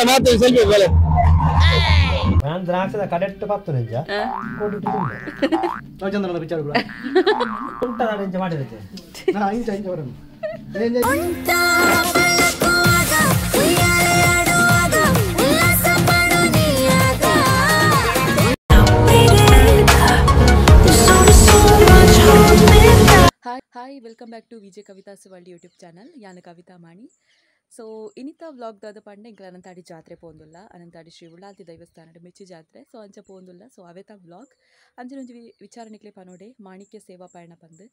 ಮಾತು ಸೆಲ್ಫಿ ಬಲೆ ನಾನು ದ್ರಾಕ್ಷದ ಕಡೆಟ್ಟು ಪತ್ತು ನಿಜ ಕೊಟ್ಟು ಚಂದ್ರನ ವಿಚಾರ ಕೂಡ ಉಂಟ ನಾನು ಮಾಡಿರುತ್ತೆ ಇಂಚ ಇಂಚ ಬರೋಣ. Hi welcome back to Vijay Kavitha's world YouTube channel. ಯಾನ ಕವಿತಾ ಮಾಣಿ. ಸೊ ಇನ್ನಿತ ವ್ಲಾಗ್ ದಾದ ಪಂಡ ಎಂಕಲ ಅನಂತಾಡಿ ಜಾತ್ರೆ ಪೋಂದುಲ್ಲ, ಅನಂತಾಡಿ ಶ್ರೀ ಉಳ್ಳಾಲ್ತಿ ದೇವಸ್ಥಾನದ ಮೆಚ್ಚು ಜಾತ್ರೆ. ಸೊ ಅಂಚ ಪೋಂದುಲ್ಲ. ಸೊ ಅವೇತ ವ್ಲಾಗ್ ಅಂಚನೊಂಜಿ ವಿಚಾರಣೆಕ್ಲೆ ಪನೋಡೆ ಮಾಣಿಕ್ಯ ಸೇವಾ ಪಯಣ ಪಂದು.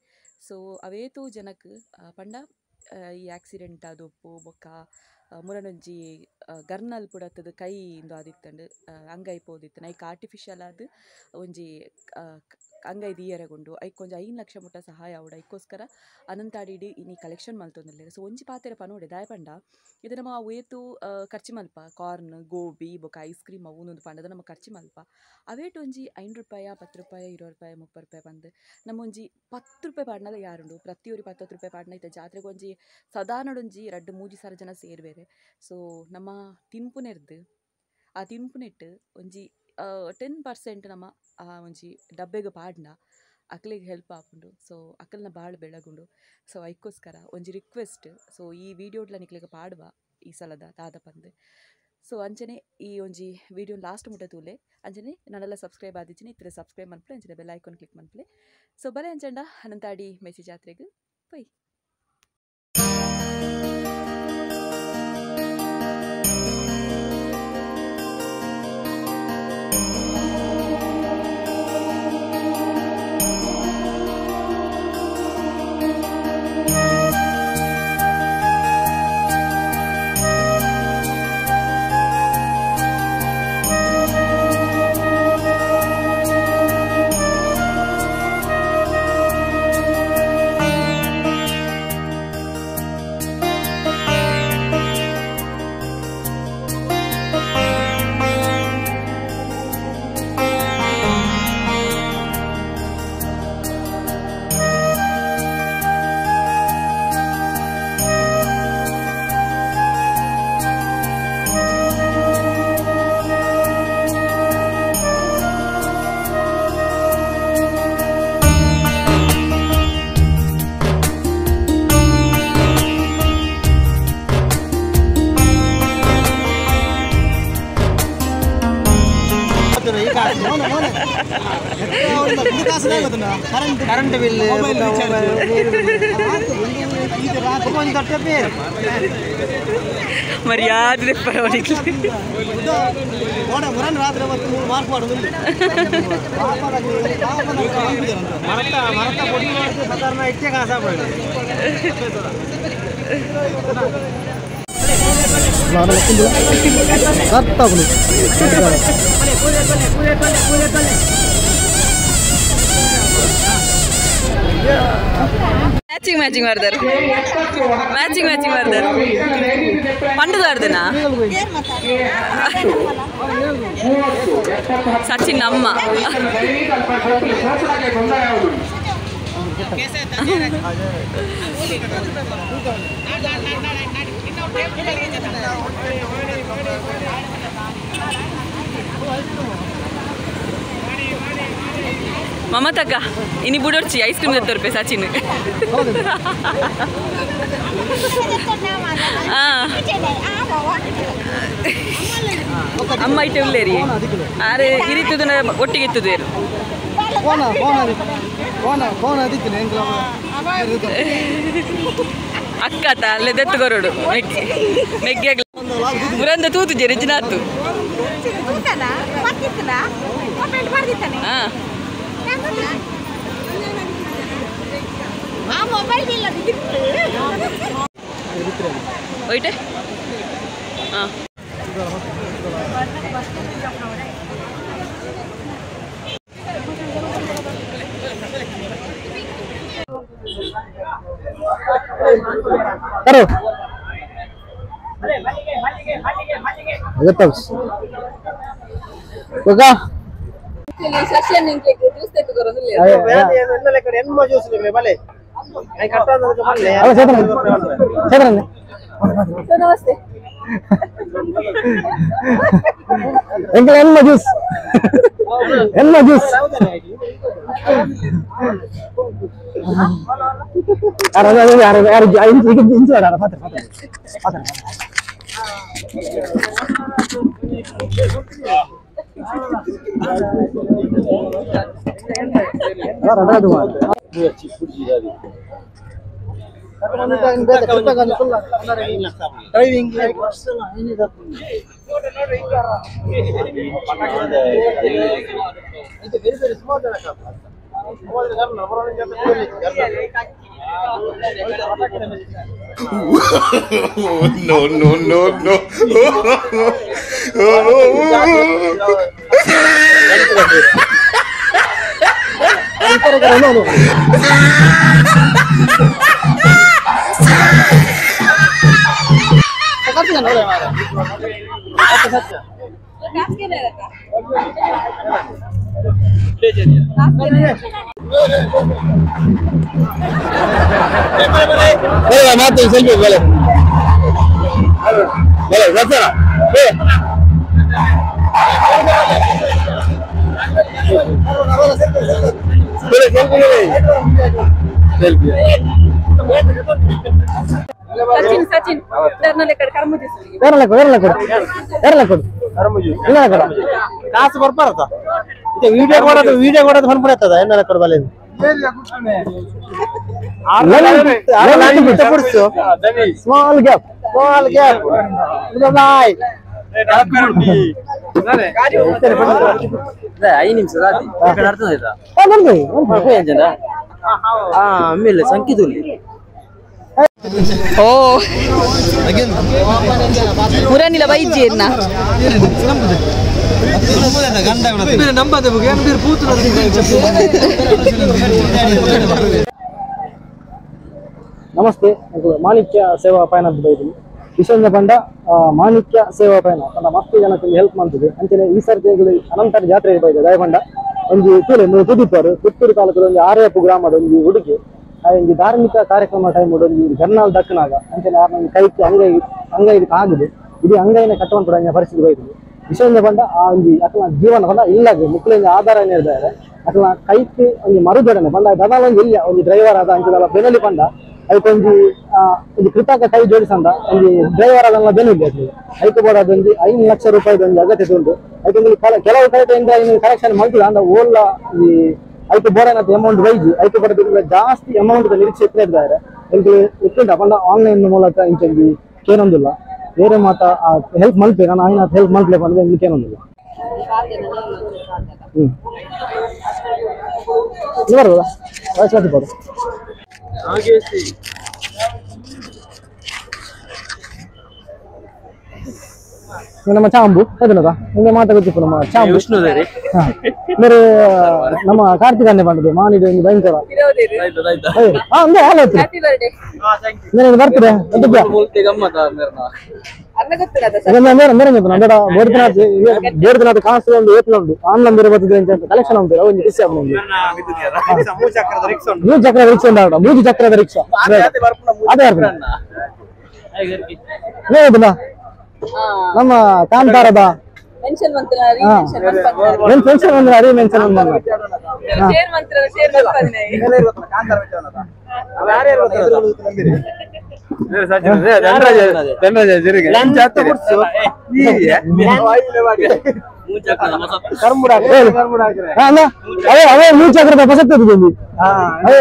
ಸೊ ಅವೇತೋ ಜನಕ್ ಪಂಡ ಈ ಆಕ್ಸಿಡೆಂಟ್ ಆದೊಪ್ಪು ಬೊಕ್ಕ ಮುರನೊಂಜಿ ಗರ್ನಲ್ ಪುಡತ್ತದ ಕೈ ಇಂದು ಆದಿತ್ತಂಡು ಅಂಗೈ ಪೋದಿತ್ತು ಐಕ್ ಆರ್ಟಿಫಿಷಿಯಲ್ ಆದ ಒಂಜಿ ಅಂಗೈ ದೀಯರಗೊಂಡು ಐಕೊಂಜಿ 5 ಲಕ್ಷ ಮುಟ್ಟ ಸಹಾಯ ಆವಡ ಐಕ್ಕೋಸ್ಕರ ಅನಂತಾಡಿಡಿ ಇನಿ ಕಲೆಕ್ಷನ್ ಮಲ್ತೊಂದುಲ್ಲೆರ್. ಸೊ ಒಂಜಿ ಪಾತೆರ ಪನೋಡೆ ದಾಯ ಪಂಡ ಇದು ನಮ್ಮ ಅವೇತು ಖರ್ಚು ಮಲ್ಪ ಕಾರ್ನ್ ಗೋಬಿ ಬೊಕ್ಕ ಐಸ್ ಕ್ರೀಮ್ ಅವು ಒಂದೊಂದು ಪಂಡದ ನಮ್ಮ ಖರ್ಚು ಮಲ್ಪ ಅವೇಟು ಒಂಜಿ 5 ರೂಪಾಯಿ 10 ರೂಪಾಯಿ 20 ರೂಪಾಯಿ 30 ರೂಪಾಯಿ ಬಂದು ನಮ್ಮೊಂಜಿ 10 ರೂಪಾಯಿ ಪಾಡ್ನದ ಯಾರುಂಡು ಪ್ರತಿಯೊರಿ 10 ರೂಪಾಯಿ ಪಾಡ್ನ ಇತ್ತ ಜಾತ್ರೆಗೆ ಒಂಜಿ ಸದಾನಡೊಂಜಿ 2-3 ಸಾವಿರ ಜನ ಸೇರ್ಬೇರೆ. ಸೊ ನಮ್ಮ ತಿನ್ಪುನೆರ್ದು ಆ ತಿನ್ಪುನೆಟ್ಟು ಒಂಜಿ 10% ನಮ್ಮ ಆ ಒಂಜಿ ಡಬ್ಬೆಗೆ ಪಾಡ್ನ ಅಕ್ಲಿಗೆ ಹೆಲ್ಪ್ ಆಪುಂಡು. ಸೊ ಅಕಲ್ನ ಭಾಳ ಬೆಳಗುಂಡು. ಸೊ ಐಕ್ಕೋಸ್ಕರ ಒಂಜಿ ರಿಕ್ವೆಸ್ಟ್. ಸೊ ಈ ವಿಡಿಯೋಡ್ಲ ನಿಕ್ಲೆಗ್ ಪಾಡುವ ಈ ಸಲದ ದಾದ ಪಂದು. ಸೊ ಅಂಚನೆ ಈ ಒಂಜಿ ವಿಡಿಯೋ ಲಾಸ್ಟ್ ಮುಟ್ಟ ತೂಲೆ ಅಂಚನೆ ನಾನೆಲ್ಲ ಸಬ್ಸ್ಕ್ರೈಬ್ ಆದಿಚ್ಚಿನಿ ಇತ್ರ ಸಬ್ಸ್ಕ್ರೈಬ್ ಮನ್ಪ್ಲೆ ಅಂಚನೆ ಬೆಲ್ ಐಕಾನ್ ಕ್ಲಿಕ್ ಮನ್ಪ್ಲೆ. ಸೊ ಬಲೆ ಅಂಚಂಡ ಅನಂತಾಡಿ ಮೆಸಿ ಜಾತ್ರೆಗೆ ಪೊಯ್. ಕರೆಂಟ್ ಬಿಲ್ ಮರ್ಯಾದೆ ಮ್ಯಾಚಿಂಗ್ ಮ್ಯಾಚಿಂಗ್ ಮಾಡ್ತಾರೆ, ಮ್ಯಾಚಿಂಗ್ ಮ್ಯಾಚಿಂಗ್ ಮಾಡ್ತಾರೆ. ಪಂಡದಾರ್ದನಾ ಸಚಿನ್ ಅಮ್ಮ. ಮಮತಕ್ಕ ಇನಿ ಬುಡೋರ್ಚಿ ಐಸ್ ಕ್ರೀಮ್ ತರ್ಪೆ ಸಚಿನ್. ಅಮ್ಮ ಇಟ್ಟು ಉಳ್ಳೇರಿ ಆರೆ ಇರಿತದ ಒಟ್ಟಿಗೆ ಇತ್ತದ. ಅಕ್ಕ ಅಲ್ಲೇ ದತ್ತು ಕೊರಡು ಮೆಗ್ಗಿ ಮೆಗ್ಗಿ ಮುರಂದ ತೂತು ಜೆರಿಜಿನಾತು. ಹಾಂ ಹೋಯ್ಟೆ. ಹಾಂ ನಮಸ್ತೆ. ಎಂಕಲ್ ಎನ್ನ ಜ್ಯೂಸ್ ಎನ್ನ ಜ್ಯೂಸ್ ಅರೆ ಅರೆ ಅರೆ ಅರೆ ಇಂಚು ಅರೆ ಪಾತ್ರ ಪಾತ್ರ ಪಾತ್ರ No, no, no, no. Sachin Sachin ಕಾಸು ಬರ್ಬಾರತ ವಿಡಿಯೋ ಕೊಡೋದು ವಿಡಿಯೋ ಕೊಡೋದು ಫೋನ್ ಬಿಡತ್ತದ ಏನೆಲ್ಲ ಕೊಡಬಲ್ಲ small gap small gap bye 5 ನಿಮಿಷ ಆಮೇಲೆ ಸಂಕಿತುಲ್ಲಿ ಓ ಮುರನಿಲ ವೈದ್ಯನ್ನ ನಮಸ್ತೆ. ಮಾಣಿಕ್ಯ ಸೇವಾ ಪಯಣ ಅಂತ ಬೈದಿನಿ ವಿಶ್ವಂದ ಪಂಡ ಮಾಣಿಕ್ಯ ಸೇವಾ ಪಯಣ ಪಂಡ ಮಸ್ತ್ ಜನಕ್ಕೆ ಹೆಲ್ಪ್ ಮಾಡ್ತದೆ ಅಂಚನೆ ಈ ಸರ್ತಿ ಅನಂತರ ಜಾತ್ರೆ ಬೈದೆ ದಯಪಂಡ ಒಂಜಿ ತೂಲೆ ತುದಿಪ್ಪರು ಪುತ್ತೂರು ತಾಲೂಕದ ಒಂಜಿ ಆರ್ಯಪ್ಪು ಗ್ರಾಮದ ಒಂಜಿ ಹುಡುಗಿ ಒಂಜಿ ಧಾರ್ಮಿಕ ಕಾರ್ಯಕ್ರಮ ಟೈಮ್ ಒಂಜಿ ಗರ್ನಾಲ್ ದಕ್ಕನಾಗ ಅಂಚನೆ ಆರ್ನ ಕೈಗೆ ಅಂಗೈ ಅಂಗೈ ಆಗುದು ಇಡೀ ಅಂಗೈನ ಕಟ್ಟುವಂತ ಪರಿಸ್ಥಿತಿ ಬೈದಿದೆ ವಿಶ್ವಂದ ಪಂಡ ಆ ಒಂಜಿ ಅಕಲ್ನ ಜೀವನ ಪಂಡ ಇಲ್ಲಾಗ ಮುಕ್ಕಳಿಂದ ಆಧಾರ ಏನಿರ್ತಾರೆ ಅಕಲ್ನ ಕೈಗೆ ಒಂಜಿ ಮರುಜೋಡಣೆ ಪಂಡ ದದಾಲ ಒಂಜಿ ಇಲ್ಲ ಒಂಜಿ ಡ್ರೈವರ್ ಆದ ಅಂಚದಲ್ಲ ಬೆನಲಿ ಪಂಡ ಅದಕ್ಕೊಂಜಿ ಒಂಜಿ ಕೃತಕ ಕೈ ಜೋಡಿಸಂದ ಒಂಜಿ ಡ್ರೈವರ್ ಅದನ್ನ ಬೆನಿಲ್ಲ ಐಕು ಬೋರ್ಡ್ ಒಂಜಿ 5 ಲಕ್ಷ ರೂಪಾಯಿದ ಒಂಜಿ ಅಗತ್ಯತೆ ಉಂಟು. ಅದಕ್ಕೊಂದು ಕೆಲವು ಕಡೆಯಿಂದ ಇನ್ನು ಕಲೆಕ್ಷನ್ ಮಾಡ್ತಿಲ್ಲ ಅಂದ ಓಲ್ಲ ಈ ಐಕು ಬೋರ್ಡ್ ಅಮೌಂಟ್ ವೈಜಿ ಐಕು ಬೋರ್ಡ್ ಜಾಸ್ತಿ ಅಮೌಂಟ್ ನಿರೀಕ್ಷೆ ಇದ್ದಾರೆ ಇತ್ತುಂಟ ಪಂಡ ಆನ್ಲೈನ್ ಮೂಲಕ ಇಂಚೊಂಜಿ ಕೇನೊಂದಿಲ್ಲ ಬೇರೆ ಮಾತ ಹೆಲ್ಪ್ ಮಲ್ಪೆ ನಾನು ಆಯ್ನ ಹೆಲ್ಪ್ ಮಲ್ಪಲೆ ಪಂಡ ಇಂಚ ಕೇನೊಂದಿಲ್ಲ. ಬರ್ಬೋದಾ ವಯಸ್ಸಾದ ನಮ್ಮ ಚಾಂಬು ಅದನ್ನದ ನಿಮಗೆ ಮಾತಾ ಗೊತ್ತಿತ್ತು ನಮ್ಮ ಚಾಂಬು ಬೇರೆ ನಮ್ಮ ಕಾರ್ತಿಕ್ ಅನ್ನೆ ಬಂದದ್ದು ಮಾನಿಡು ಒಂದು ಭಯಂಕರ ಬರ್ತದೆ ಕಾಸು ಒಂದು ಏತ್ಲ ಉಂಟು ಆನ್ಲೈನ್ ಬೇರೆ ಬರ್ತದೆ ಅಂತ ಕಲೆಕ್ಷನ್ ಉಂಟು ಒಂದು ಕಿಸ್ಸೆ ಉಂಟು 3 ಚಕ್ರದ ರಿಕ್ಷಾ ಉಂಟು 3 ಚಕ್ರದ ರಿಕ್ಷಾ ಅದೇ ಅದೇ ನಮ್ಮ ಕಾಂತಾರದ ಚಕ್ರದ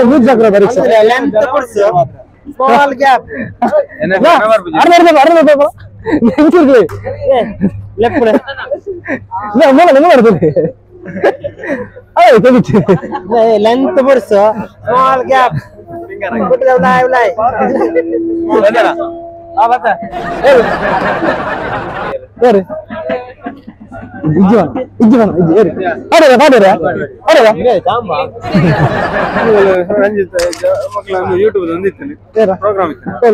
ಮೂರು ಚಕ್ರದ rickshaw Small gap. Length small gap. YouTube program doctor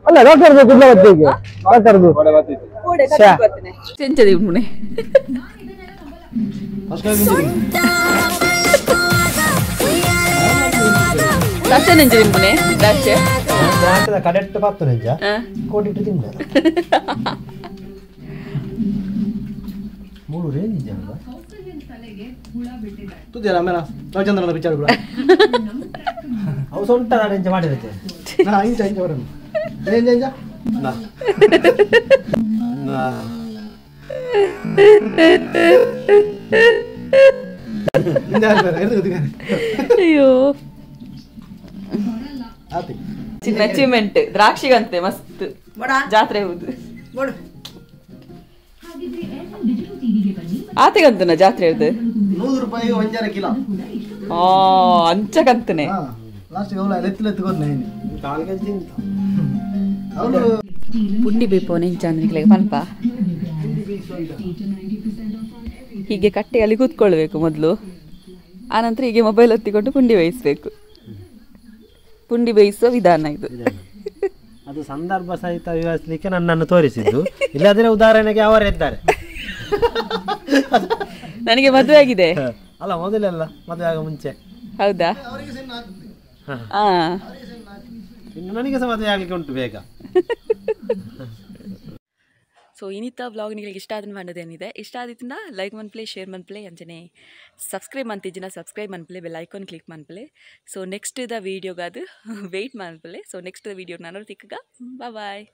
ಅಲ್ಲ ಡಾಕ್ಟರ್ ಡಾಕ್ಟರ್ ದಾಕ್ಷೆ ನೆಂಜು ತಿಂಪುನೆ ದಾಕ್ಷೆ ಕಡೆಟ್ಟು ಪಾತು ನೆಂಜ ಕೋಟಿಟ್ಟು ತಿಂದ ಮೂರು ರೇಂಜ್ ಇದೆಯಲ್ಲ ತುದಿಯಲ್ಲ ಆಮೇಲೆ ರವಿಚಂದ್ರನ ಪಿಕ್ಚರ್ ಕೂಡ ಅವು ಸೊಂಟ ರೇಂಜ್ ಮಾಡಿರುತ್ತೆ ನಾ ಇಂಚ ಇಂಚ ಬರೋಣ ಇಂಚ ಇಂಚ ಅಯ್ಯೋ ಆತಿ ಚಿನ್ನ ಅಚೀವ್ಮೆಂಟ್ ದ್ರಾಕ್ಷಿಗಂತೆ ಮಸ್ತ್ ಜಾತ್ರೆ ಹೌದು ಆತೆಗಂತನ ಜಾತ್ರೆ ಹಿಡ್ದು 100 ರೂಪಾಯಿ ಒಂಜಾರ ಕಿಲೋ. ಆ ಅಂಚಕಂತನೆ ಲಾಸ್ಟ್ ಅವಳು ಲೆತ್ತು ಲೆತ್ತು ಕೊರ್ನೆ ಅವಳು ಪುಂಡಿ ಬೇಪೋ ನೆಂಚಾಂದ್ರಿಗಳಿಗೆ ಪನ್ಪ ಹೀಗೆ ಕಟ್ಟೆಯಲ್ಲಿ ಕೂತ್ಕೊಳ್ಬೇಕು ಮೊದಲು, ಆನಂತರ ಹೀಗೆ ಮೊಬೈಲ್ ಹೊತ್ತಿಕೊಂಡು ಪುಂಡಿ ಬೇಯಿಸಬೇಕು. ಪುಂಡಿ ಬೇಯಿಸುವ ವಿಧಾನ ಇದು. ಅದು ಸಂದರ್ಭ ಸಹಿತ ವಿವರಿಸಲಿಕ್ಕೆ ನನ್ನನ್ನು ತೋರಿಸಿದ್ದು, ಇಲ್ಲದ್ರೆ ಉದಾಹರಣೆಗೆ ಅವರೇ ಇದ್ದಾರೆ. ನನಗೆ ಮದುವೆ ಆಗಿದೆ ಅಲ್ಲ, ಮೊದಲೆಲ್ಲ ಮದುವೆ ಆಗ ಮುಂಚೆ. ಹೌದಾ? ಇನ್ನು ನನಗೆ ಸಹ ಮದುವೆ ಆಗಲಿಕ್ಕೆ ಉಂಟು ಬೇಗ. ಸೊ ಇನ್ನಿತ ವ್ಲಾಗ್ ನಿಮಗೆ ಇಷ್ಟ ಆದ ಮಾಡೋದೇನಿದೆ, ಇಷ್ಟ ಆದಿತ್ತಿಂದ ಲೈಕ್ ಮನ್ಪ್ಲೆ, ಶೇರ್ ಮನ್ಪ್ಲೆ, ಅಂಚನೆ ಸಬ್ಸ್ಕ್ರೈಬ್ ಮಂತಿಜ್ಜಿನ ಸಬ್ಸ್ಕ್ರೈಬ್ ಮನ್ಪ್ಲೆ, ಬೆಲ್ ಐಕಾನ್ ಕ್ಲಿಕ್ ಮನ್ಪ್ಲೆ. ಸೊ ನೆಕ್ಸ್ಟ್ the ವೀಡಿಯೋಗಾದು ವೆಯ್ಟ್ ಮನ್ಪ್ಲೆ. ಸೊ ನೆಕ್ಸ್ಟ್ the video ನಾನು ತಿಕ್ಕಗ. ಬಾಯ್.